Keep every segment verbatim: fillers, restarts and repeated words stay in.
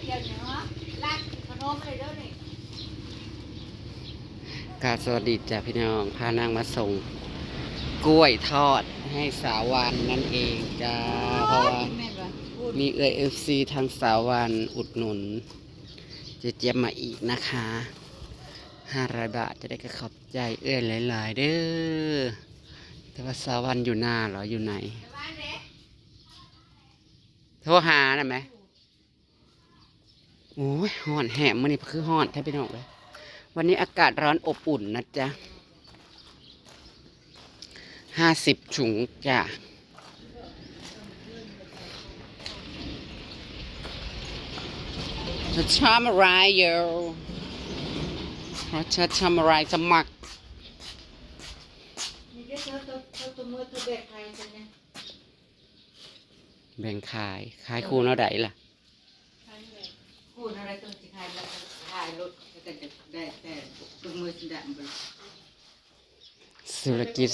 เดี๋ยวนี้ฮะร้านขนมเลยเด้อนี่ ค่ะ สวัสดีจ้ะพี่น้อง พานางมาส่งกล้วยทอดให้สาววันนั่นเองจ้า เพราะว่า แม่นบ่ มีเอื้อย เอฟซี ทางสาววันอุดหนุนเจ๊เจี๊ยบมาอีกนะคะ ห้าร้อย บาท จะได้ก็ขอบใจเอื้อยหลายๆ เด้อ แต่ว่าสาววันอยู่นาเหรอ อยู่ไหน โทรหาน่ะไหม โอ้ย ฮ้อนแฮะ มื้อนี้คือฮ้อนแท้พี่น้องเอ้ย วันนี้อากาศร้อนอบอุ่นนะจ๊ะ ห้าสิบ ถุงจ้ะ จะทำอะไรอยู่ เราจะทำอะไร สมัคร นี่ก็เธอ เธอ เธอ ตัวมือเธอแบกใครใช่ไหม แบ่งขาย ขายคู่เท่าใดล่ะ ขายเลย คู่เท่าใดต้องสิขายแล้ว ขายรถ แล้วก็จะได้แต่ตัวมือสิดันไป ธุรกิจ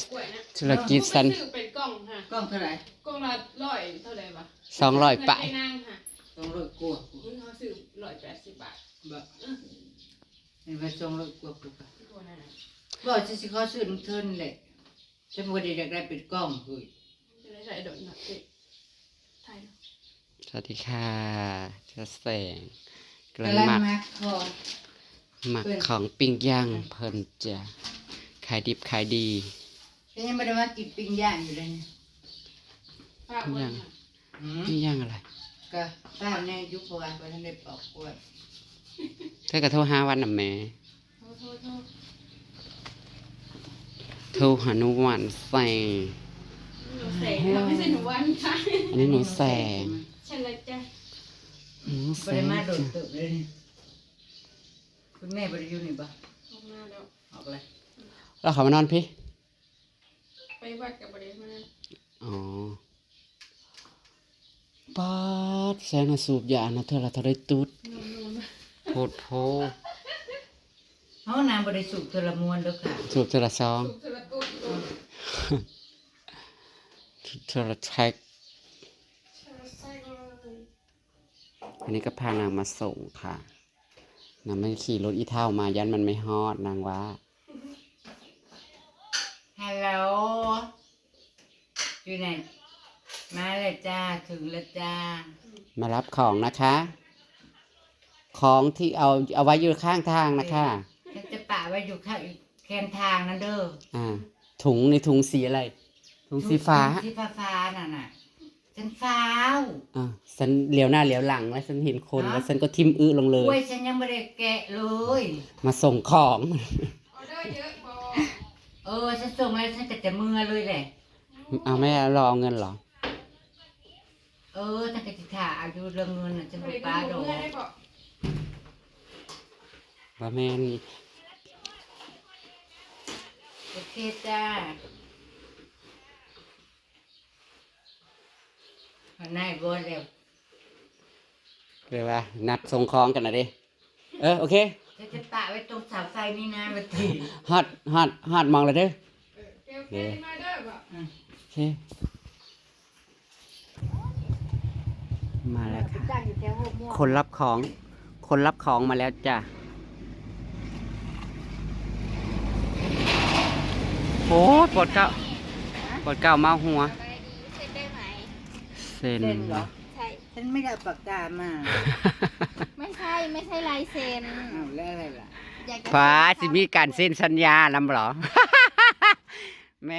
ธุรกิจสัน ซื้อเป็นกล่องค่ะ กล่องเท่าไหร่ กล่องละร้อยเท่าไหร่วะ สองร้อย ไป เงินไปนั่งค่ะ สองร้อยกว่า มึงเขาซื้อร้อยแปดสิบบาท บ่ เออ เห็นว่าสองร้อยกว่า กว่า ตัวนั้นน่ะ บ่ สิ สิขอซื้อน้ำเทินแหละ ฉันบ่ได้อยากได้เป็นกล่องเฮ้ย จะได้ใส่ดอกหนักเด็กไทยเนาะ สวัสดีค่ะ เจ้าแสง กำลัง กำลัง หมัก หมักของ หมักของปิ้งย่างเพิ่นจ้ะ ขายดิบขายดี ก็ยังไม่ได้มากินปิ้งย่างอยู่เลยเนี่ย ป้าอ้วน ปิ้งย่าง น่ะ อืม ปิ้งย่างอะไร ก็ป้าแน่ยุคเพราะว่าเพิ่นได้ปอกกล้วย เธอก็โทรหาวันน่ะแหม โทร โทร โทร โทรหาหนูวันแสง หนูแสง ไม่ใช่หนูวันค่ะ อันนี้หนูแสง ใช่แล้วจ้ะ หนูแสง บ่ได้มาโดนเติบเลยนี่ คุณแม่บ่ได้อยู่นี่บ่ ออกมาแล้ว ออกเลย แล้วเขามานอนพี่ ไปวัดกับบ่ได้มา อ๋อ ป๊าด แสงน่ะสูบยานะ เทื่อละเท่าใดตุ๊ด นมๆ โพดโพ เฮาน้ำบ่ได้สูบเทื่อละมวนเด้อค่ะ สูบเทื่อละซอง สูบเทื่อละตุ๊ด เทื่อละแท็ก อันนี้ก็พานางมาส่งค่ะ นางไม่ขี่รถอีเท่ามา ย้านมันไม่ฮอด นางว่า ฮัลโหล อยู่ไหน มาแล้วจ้า ถึงแล้วจ้า มารับของนะคะ ของที่เอา เอาไว้อยู่ข้างทางนะคะ ฉันจะปะไว้อยู่ข้าง แคมทางนั่นเด้อ อ่า ถุง ในถุงสีอะไร ถุงสีฟ้า ถุงสีฟ้าๆ นั่นน่ะ ฉันฟ้าว อ่า ฉันเหลียวหน้าเหลียวหลังแล้ว ฉันเห็นคน ฮะ แล้วฉันก็ทิ่มอึลงเลย โอ้ย ฉันยังไม่ได้แกะเลย มาส่งของ ออเดอร์เยอะบ่ เออ ฉันส่งแล้วฉันก็จะเมือเลยแหละ เอาแม่ รอเอาเงินเหรอ เออ ฉันก็สิถ่าเอาอยู่เรื่องเงินน่ะ ฉันบ่ปาดอก บ่ได้บ่ ว่าแม่น โอเคจ้า หันหน้าบ่แล้ว เรียกว่านัดส่งของกันนะเด้ เออ โอเค จะจะปะไว้ตรงเสาไฟนี่นะ วันที่ ฮอด ฮอด ฮอดหม่องแล้วเด้อ เออ โอเค โอเค มาเด้อบ่ อืม โอเค มาแล้วค่ะ จ้างอยู่แถวหัวม่วง คนรับของ คนรับของมาแล้วจ้ะ โอ้ย ปวดเก้า ปวดเก้าเมาหัว สบายดี เซ็นได้ไหม เซ็น เซ็นเหรอ ใช่ ฉันไม่ได้เอาปากกามา ไม่ใช่ ไม่ใช่ลายเซ็น อ้าว แล้วอะไรล่ะ อยากจะ ฟ้า เซ็น สิมีการเซ็นสัญญานำเหรอ แหม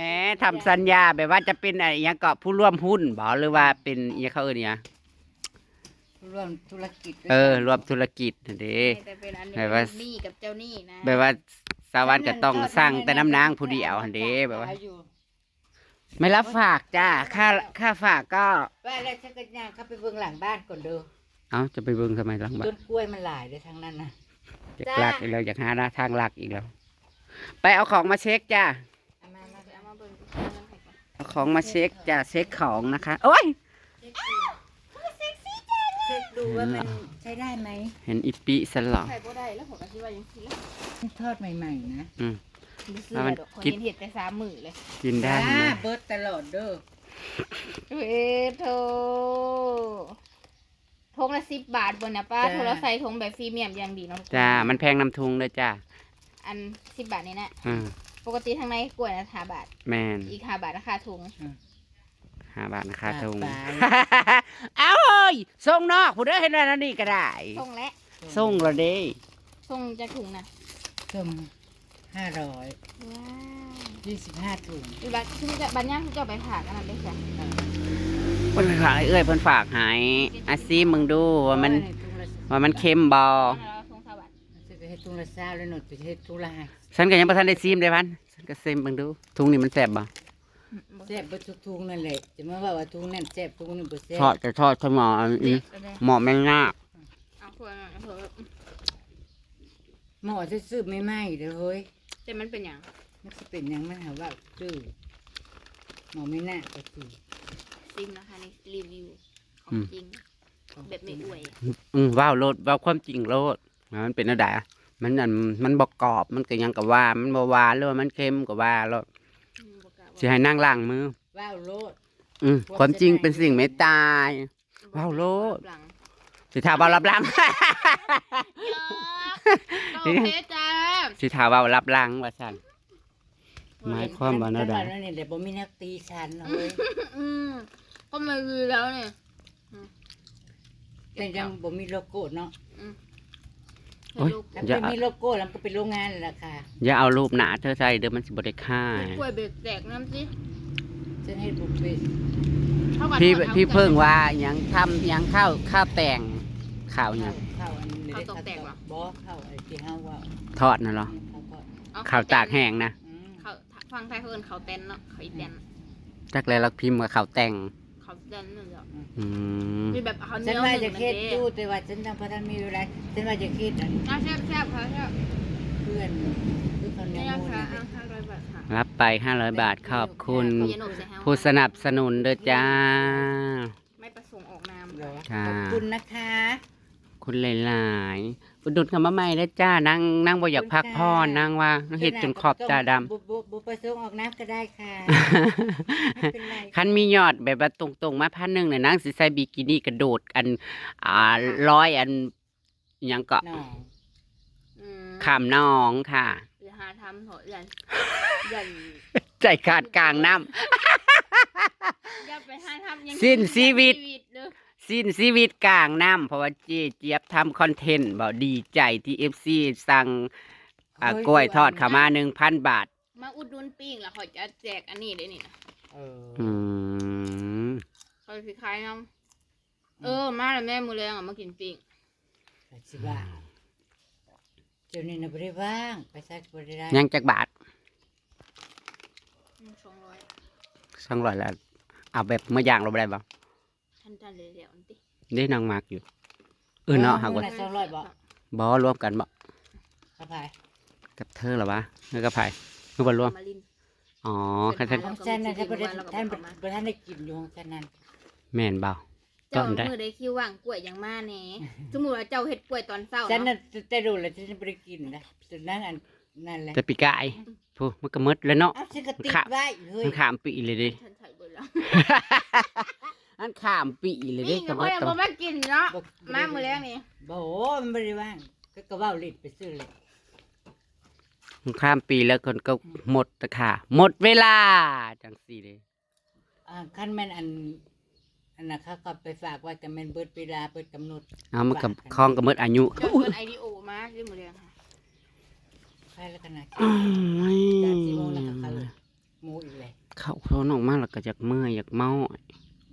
ทำสัญญาแบบว่าจะเป็นอะไร อิหยังเกาะ ผู้ร่วมหุ้นบ่ หรือว่าเป็นอิหยังเขาเอิ้นอิหยัง ร่วมธุรกิจด้วยกัน เออ ร่วมธุรกิจนั่นเด้ แต่เป็นอันนี้ แบบว่า เป็นหนี้กับเจ้าหนี้นะ แบบว่าสาวัสก็ต้องสั่งแต่น้ำนางผู้เดียวหั่นเด้ แบบว่า อยู่ ไม่รับฝากจ้า ค่า ค่าฝากก็ ว่าแล้วฉันก็ย่างเข้าไปเบิ่งหลังบ้านก่อนเด้อ เอ้า จะไปเบิ่งทำไมหลังบ้าน ต้นกล้วยมันหลายเลยทางนั้นนะ อยากลักอีกแล้ว อยากหาทางลักอีกแล้ว ไปเอาของมาเช็คจ้า เอามา มา เอามาเบิ่ง เอาของมาเช็คจ้า เช็คของนะคะ โอ้ย เช็คดูว่ามันใช้ได้ไหม เห็นอีปิสลอ ใส่บ่ได้แล้ว ผมก็คิดว่ายังสิละ ทอดใหม่ๆ นะ อืม บ่เชื่อดอก แล้วมัน คน กิน เห็นเห็ดแต่สามมื้อเลย กินได้ไหม อ่า เบิดตลอดเด้อ เอ้ยโธ่ โธ ถุงละสิบบาทบ่นะป้า จ้า โทรศัพท์ถุงแบบพรีเมียมอย่างดีเนาะ จ้า มันแพงนำถุงเด้อจ้า อันสิบบาทนี่นะ อ่า ปกติทางในกล้วยนะห้าบาท แม่น อีกห้าบาทราคาถุง ห้าบาทนะค่าถุง ปลา เอ้าเฮ้ยส่งนอกผู้เด้อ เห็นว่านั่นนี่ก็ได้ ส่งและ ส่งแล้วเด้ ส่งจากถุงนะ ส่งห้าร้อย ว้าว ยี่สิบห้าถุง อีบัดที่จะบัดย่างที่จะไปฝากอันนั้นได้จ้ะ เพิ่นฝากให้เอ้ย เพิ่นฝากให้อาซีมมึงดูว่ามัน ถุงละ ว่ามันเค็มบ่ แล้วถุงสวัสดิ์ จะเฮ็ดถุงละซาวแล้วหนูจะเฮ็ดถุงละห้า ฉันก็ยังบ่ทันได้ซีมเลยพัน ฉันก็ซีมมึงดู ถุงนี้มันแซ่บบ่ แซ่บเบิดทุกถุงนั่นแหละ จะมาว่าว่าถุงนั่นแซ่บถุงนี้บ่แซ่บ ทอดก็ทอดข้าวหมออันนี้ ก็ได้ หมอแม่นาค เอาถ้วยมาเอาถ้วย หม้อซื้อใหม่ๆเด้อเฮ้ย แต่มันเป็นอย่าง มันสิเป็นหยังมันหาว่าซื้อหม้อไม่น่าก็ซื้อ ซิมนะคะในรีวิวของจริง แบบไม่อวย อืมว้าวโลดว้าวความจริงโลด มันเป็นอะไรมันอันมันบ่กรอบ มันก็ยังก็ว่า มันบ่หวานหรือว่ามันเค็มก็ว่าโลด อืมบอกกะ สิให้นั่งล้างมือ ว้าวโลด อืมความจริงเป็นสิ่งไม่ตาย ว้าวโลด หลัง สิถามว่ารับหลัง โอเคจ้า สิถามว่ารับหลังว่าซั่น หมายความว่าแนวใด จังหวะนั้นนี่แหละบ่มีนักตีฉันเฮ้ย อืมก็มาดีแล้วเนี่ย แต่ยังบ่มีโลโก้เนาะ อืม โอ๊ย ลูก ถ้าเป็นมีโลโก้แล้วก็เป็นโรงงานแล้วล่ะค่ะ อย่าเอารูปหนาเธอใส่เด้อมันสิบ่ได้ค่า กล้วยเบรกแตกน้ำสิ ฉันเฮ็ดบ่เป็น เข้ากัน พี่ หมดแล้ว พี่เพิ่งว่าหยังทำหยังข้าวข้าวแต่งข้าวหยัง ข้าวอันนี้ ข้าวตอกแตกเหรอ บ่ข้าวไอ้ที่เฮาว่า ทอดน่ะเหรอ ข้าวทอด เอ ข้าวตากแห้งนะ อืม เขาฟังไทยเพิ่นเขาเต้นเนาะเขาอีเต้น จักแล้วเราพิมพ์ว่าข้าวแต่ง เขาเต้นนั่นแหละ อืม มีแบบเขา ฉันว่าจะคิดอยู่แต่ว่าฉันยังบ่ทันมีเวลาฉันว่าจะคิดอัน น่าแซ่บแซ่บค่ะแซ่บ เพื่อนคือเขาวเหนี่ นี่ ยว นะ มูน คะ นะ อ่ะห้าร้อยบาทค่ะ รับไปห้าร้อยบาทขอบคุณ เขาอย่าหนกใส่เฮา ผู้สนับสนุนเด้อจ้า ไม่ประสงค์ออกนาม เหรอ ค่ะ ขอบคุณนะคะ คุณหลายๆอุดหนุนกันมาใหม่เด้อจ้า นั่งนั่งบ่อยากพักผ่อน ขอบคุณค่ะ นั่งว่านั่งเฮ็ดจนขอบตาดำ บ่บ่บ่ประสงค์ออกนามก็ได้ค่ะ ไม่เป็นไร คันมียอดแบบว่าตรงๆมาพันหนึ่งเนี่ยนางสิใส่บิกินี่กระโดดอัน อ่าร้อยอันหยังเกาะ น้อง อืม ข้ามหนองค่ะ อย่าหาทำเถอะเอื่อนเอื่อน ใจขาดกลางน้ำ อย่าไปหาทำยัง สิ้นชีวิต ชีวิตเด้อ สิ้นชีวิตกลางน้ำเพราะว่าเจเจี๊ยบทำคอนเทนต์บอกดีใจที่เอฟซีสั่งอ่า เฮ้ย กล้วยทอดเข้ามาหนึ่งพันบาท มาอุดหนุนปิ้งแล้วเขาจะแจกอันนี้ได้นี่นะ เออ อืม เขาสิขายนำเออมาแล้วแม่มื้อแลงอ่ะมากินปิ้ง ไปสิว่าเจ้านี่นะบ่ได้ว่างไปใช้บ่ได้ได้ ยังจักบาท อืมสองร้อย สองร้อยแล้ว เอาแบบเมื่อย่างเราบ่ได้บ่ ทันทันเลยแล้วอันติ ได้นางมากอยู่ เออเนาะหากว่า มื้อละสองร้อยบ่ บ่รวมกันบ่ กระพาย กับเธอเหรอวะเธอกับไผคือบ่รวม มาลิน อ๋อคันท่าน ของฉันนะถ้าบ่ได้ท่านบ่ท่านได้กินอยู่ของฉันนั่น แม่นบ่ เจ้า ตอนใด มื้อใดคิวว่างกล้วยยังมาแหน่สมมุติว่าเจ้าเฮ็ดกล้วยตอนเช้า ฉัน เนาะ น่ะแต่โดนแล้วฉันบ่ได้กินนะแต่นั่นอันนั่นแหละ แต่ปีกายผู้มันก็หมดแล้วเนาะ เอาฉันก็ติดไว้เฮ้ย มันข้ามปีเลยเด้ ฉันใส่เบิดแล้ว มันข้ามปีเลยเด้ ปิ้ง ก็ ก็ บ่ ยัง ต้อง บ่มากินเนาะมามื้อแลงนี่ บ่มันบ่ได้ว่างก็ก็เว้าเล่นไปซื่อเลย มันข้ามปีแล้วคนก็หมดตะขาหมดเวลาจังซี่เลย อ่าคันแม่นอันอันน่ะเขาก็ไปฝากไว้แต่แม่นเบิดเวลาเบิดกำหนด เอามันกับคล้องกับหมดอายุ เจ้าเพิ่นไอดีโอมาที่มื้อแลงค่ะ ใครละขนาด โอ้ย สามสี่โมงแล้วก็เขาหมูอีกเลย เขาเขาน้องมาแล้วก็อยากเมื่อยอยากเมา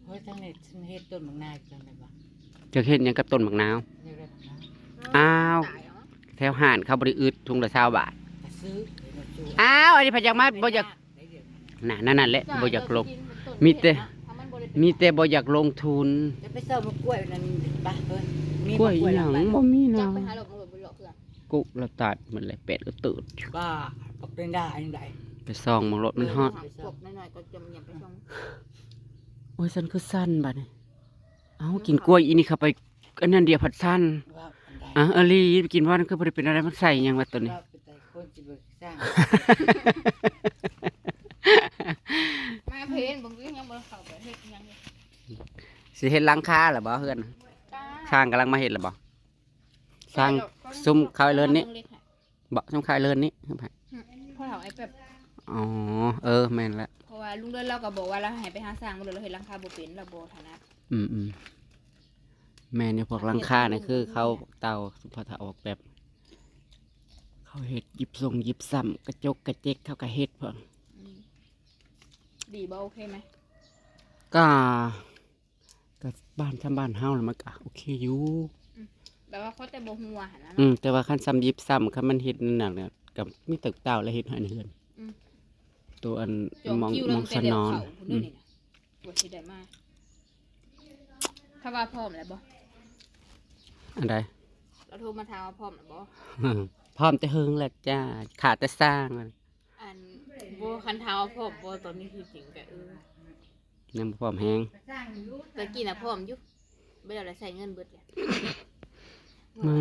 เฮ้ยทั้งนี้ฉันเฮ็ดต้นบักนาวจังได๋บ่ จะเฮ็ดหยังกับต้นบักนาว เฮ็ดได้บักนาว อ้าว ตายเหรอ แถวห้านเขาบ่ได้อึดถุงละซาวบาท ก็ซื้อเดี๋ยวมาซื้อ อ้าวอันนี้พะยังมาบ่อยาก ได้เดี๋ยวนี้ น่ะนั่นนั่นแหละบ่อยากลง เจ้า มีแต่ กินเป็นต้น มีแต่บ่อยากลงทุน จะไปซ่อมมะกล้วยนั่นปะเฮ้ยมี กล้วย มะ อี กล้วย หยัง หลังบ้าน บ่มี เจ้า นะ ไปหาหลบหลบหลบเพื่อน กุละตัดมันเลยแปดก็ตื่น บ้าปกเป็นได้อันใด ไปส่องมองรถมันฮอด พวกน้อยๆก็จมอย่าไปส่อง โอ้ยสันคือสั้นบัดนี้เอ้ากินกล้วยอีนี่เข้าไปอันนั้นเดียวผัดสั้น ว่าอันใด อ่ะอลีไปกินว่านั่นคือบ่ได้เป็นอะไรมันใส่หยังวะตัวนี้ ว่าเป็นแต่คนสิบ่สร้าง มาเพนบางทียังบ่เข้าไปเฮ็ดยัง สิเฮ็ดหลังคาหรือบ่เฮือน ตา ช่างกำลังมาเฮ็ดแล้วบ่ ช่าง ซุมเขาเลินนี่ เบาะช่างคายเลินนี่ พ่อเฒ่าไอ้แบบ อ๋อ เออ แม่นละ เพราะว่าลุงเลินเราก็บอกว่าเราให้ไปหาสร้างบ่เลยเราเฮ็ดหลังคาบ่เป็นเราบ่ถนัด อืมอืมแม่นอยู่ พวกหลังคานี่คือเขาเตาสุภาษาออกแบบ เขาเฮ็ดยิบทรงยิบซ้ำกระจกกระเจกเขาก็เฮ็ดพวก อืมดีบ่โอเคไหม ก็ก็บ้านทำบ้านเฮาแล้วมันก็โอเคอยู่ แบบว่าเขาแต่บ่หัวหั่นนะ อื เนาะ มแต่ว่าคันซ้ำยิบซ้ำคันมันเฮ็ดนั่นน่ะก็มีแต่เตาและเฮ็ดให้ในเฮือน อืม ตัวอัน จอง มอง คิว มองสนอน ตั้งแต่เช้าพุ่นเด้อนี่นะว่าสิได้มาถ้าว่าพร้อมแล้วบ่ อันใด เราโทรมาถามว่าพร้อมแล้วบ่ พร้อมแต่เฮิงแล้วจ้า ขาดแต่สร้าง อันบ่คันถามว่าพร้อมบ่ตอนนี้คือจริงก็เออ ยังบ่พร้อมแฮง ตะกี้น่ะพร้อมอยู่บ่ได้เอาอะไรใส่เงินเบิดเลย ไม่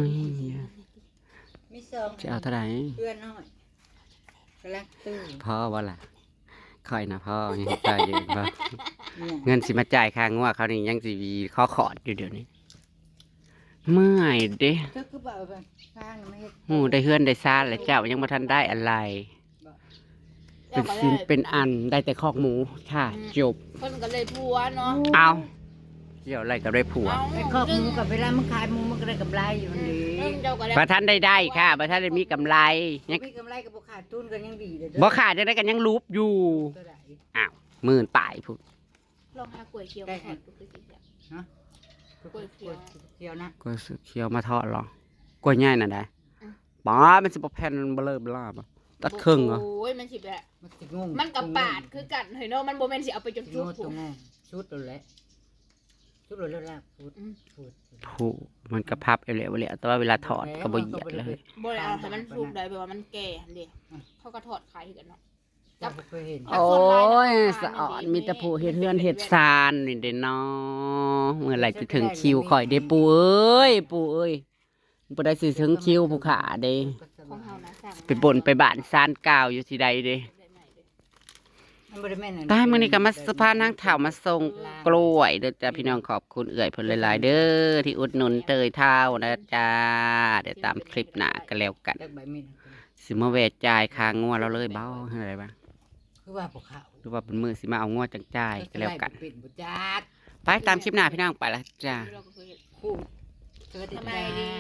มีซอง จะเอาเท่าไหร่ เพื่อนน้อยกำลังตื่น พ่อบ่ล่ะคอยนะพ่อยังจ่ายอยู่บ่ เนี่ย เงินสิมาจ่ายค่างัวเขานี่ยังสิวีข้อขอดอยู่เดี๋ยวนี้ เมื่อยเด้ เธอคือแบบว่าฟางไม่เห็น หมู่ได้เฮือนได้ซานแล้วเจ้ายังบ่ทันได้อะไร เป็นสินเป็นอันได้แต่คอกหมูค่ะ อืม จบ เพิ่นก็เลยผัวเนาะ เอาเดี๋ยวอะไรก็ได้ผัว เา ไปคอกหมูกับเวลามันขายหมูมันก็ได้กำไรอยู่นี่ เพิ่นเจ้าก็แล้ว บ่ทันได้ได้ค่ะบ่ทันได้มีกำไรยัง มีกำไรกับบ่ขาดทุนกันยังดีเลย บ่ขาดจังได๋ก็ยังรูปอยู่ ก็ได้ อ้าวหมื่นปลายพุ้น ลองหากล้วยเขียวมาทอดดูคือสิแซ่บ ฮะ กล้วยเขียว เขียวนะ กล้วยเขียวมาทอดเหรอ กล้วยใหญ่น่ะได้ อืม ป๋ามันสิบ่แผ่นเบลอเบลาบ่ตัดครึ่งเหรอ โอ้ยมันสิแบบ มันสิงง มันก็ปาดคือกันเฮ้ยเนาะมันบ่แม่นสิเอาไปจน สิ สุ ง ก งตัวงงชุดตัวแหละชุดตัวแล้วลากชุด อืม ชุด โหมันก็พับเอาแล้วแหละแต่ว่าเวลาทอดก็บ่เหยียดเลย บ่ได้เอาให้มันสุกได้แบบว่ามันแก่หั่นเด้เขาก็ทอดขายคือกันเนาะ เจ้าบ่เคยเห็น โอ้ย สะออนมีแต่ผู้เฮ็ดเฮือนเฮ็ดซานนี่เด้เนาะเมื่อไหร่จะถึงคิวข่อยเด้ปู่เอ้ยปู่เอ้ยบ่ได้สิถึงคิวผู้ขาเด้ ของเฮานะสั่ง ไปบนไปบ้านซานกล่าวอยู่ที่ใดเด้ มันบ่ได้แม่น ตายมื้อนี้ก็มาสะพานนางเฒ่ามาส่งกล้วยเด้อจ้าพี่น้องขอบคุณเอื้อยเพิ่นหลายๆเด้อที่อุดหนุนเตยเฒ่านะจ้าเดี๋ยวตามคลิปหน้าก็แล้วกัน จักใบมีด สิมาแวะจ่ายค่างัวเราเลยบ่อะไรบ้าง คือว่าพวกเขา หรือว่าเป็นมื้อสิมาเอางัวจังจ่ายก็แล้วกัน เป็นบ่จัก ไปตามคลิปหน้าพี่น้องไปละจ้า เราก็เคยเห็น คู่เธอติด ทำไมดี